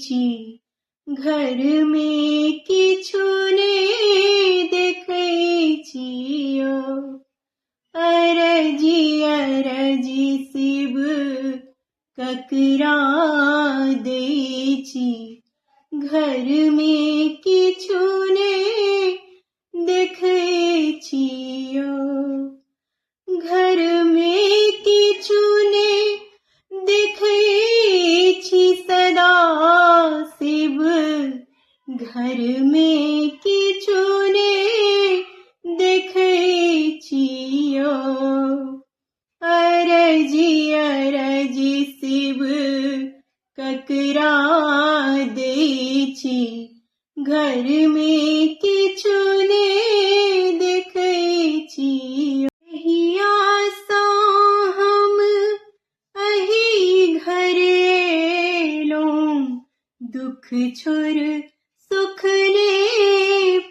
छी, घरमे किछु ने देखै छी यौ। अरजी अरजी शिव ककरा दै छी, घरमे किछु ने देखै छी यौ। घरमे किछु ने देखै छी सदा शिव, घरमे किछु ने देखै छी यौ। अरजी अरजी शिव ककरा दै छी, घरमे किछु ने देखै छी। जहियासँ हम एहि घर एलहुँ, दुख छोड़ सुख ने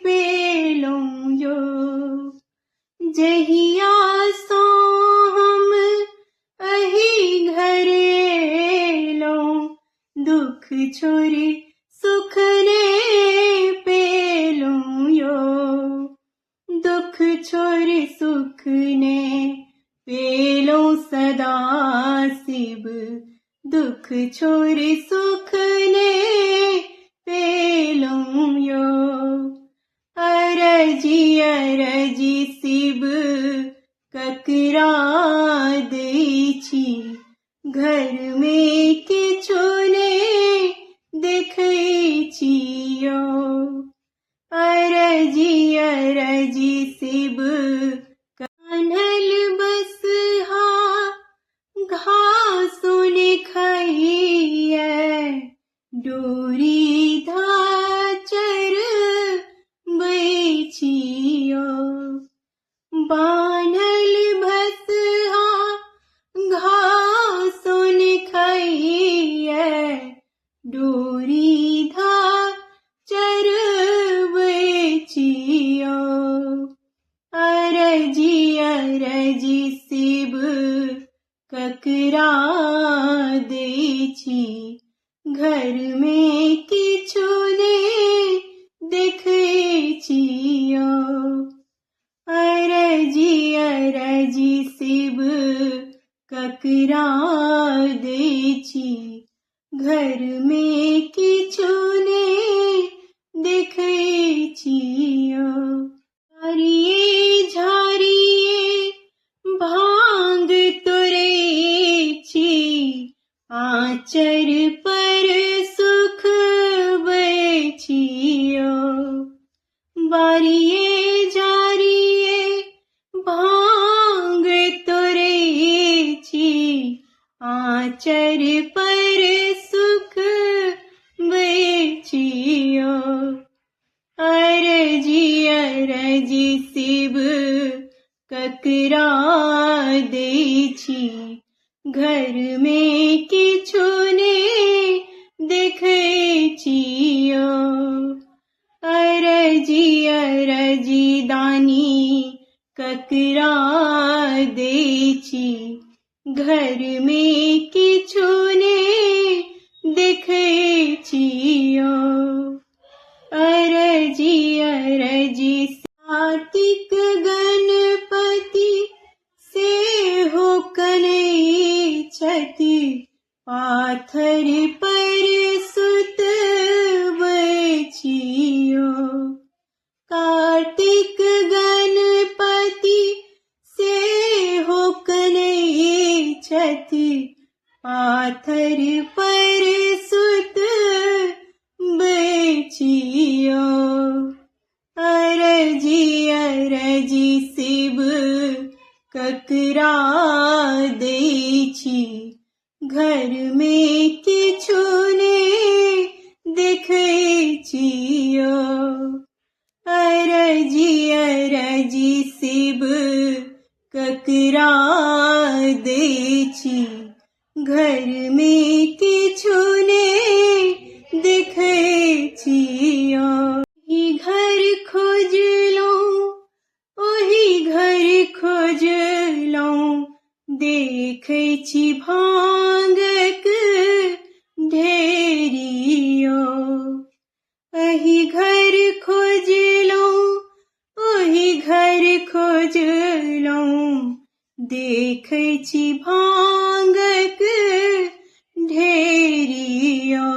पेलहुँ यौ। जहियासँ हम एहि घर एलहुँ, दुख छोड़ि सुख ने पेलहुँ यौ। दुख छोड़ि सुख ने पेलहुँ सदा शिव, दुख छोड़ि सुख ने पेलहुँ यौ। अरजी अरजी शिव ककरा दै छी, घरमे किछु ने देखै छी यौ। अरजी अरजी शिव कान्हल बसहा घासो ने खाइए, डोरी धाचर छी यौ। बान्हल भसहा घासो ने खाइए, डोरी धाचर छी यौ। अरजी अरजी शिव ककरा दै छी, घरमे किछु ने देखै छी यौ। अरजी अरजी शिव ककरा दै छी, घरमे किछु ने देखै छी यौ। झारिये झारिये भांग तोड़ै छी, आँचर पर सुखबै छी यौ। बारिये झारिये भांग तोड़ै छी, आँचर पर सुखबै छी यौ। अरजी अरजी शिव ककरा दै छी, घरमे किछु ने देखै छी यौ। अरजी अरजी दानी ककरा दै छी, घरमे किछु ने देखै छी यौ। अरजी अरजी कार्तिक गणपति सेहो कनै छथि, पाथर पर सुतबै छी यौ। कार्तिक गणपति सेहो कनै छथि, पाथर पर सुतबै छी यौ। अरजी अरजी शिव ककरा दै छी, घरमे किछु ने देखै छी यौ। अरजी अरजी शिव ककरा दै छी, घरमे किछु ने देखै छी यौ। ई घर खोजलहुँ ओहि घर खोजलहुँ, देखै छी भांगक ढेरियो। एहि घर खोजलहुँ ओहि घर खोजलहुँ, देखै छी भांगक ढेरियो।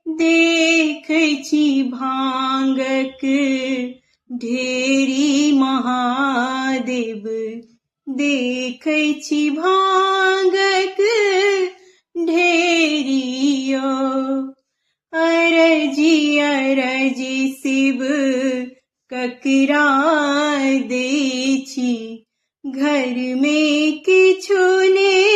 देखै छी भांगक ढेरी महादेव, देखै छी भांगक ढेरियो। अरजी अरजी शिव ककरा दै छी, घरमे किछु ने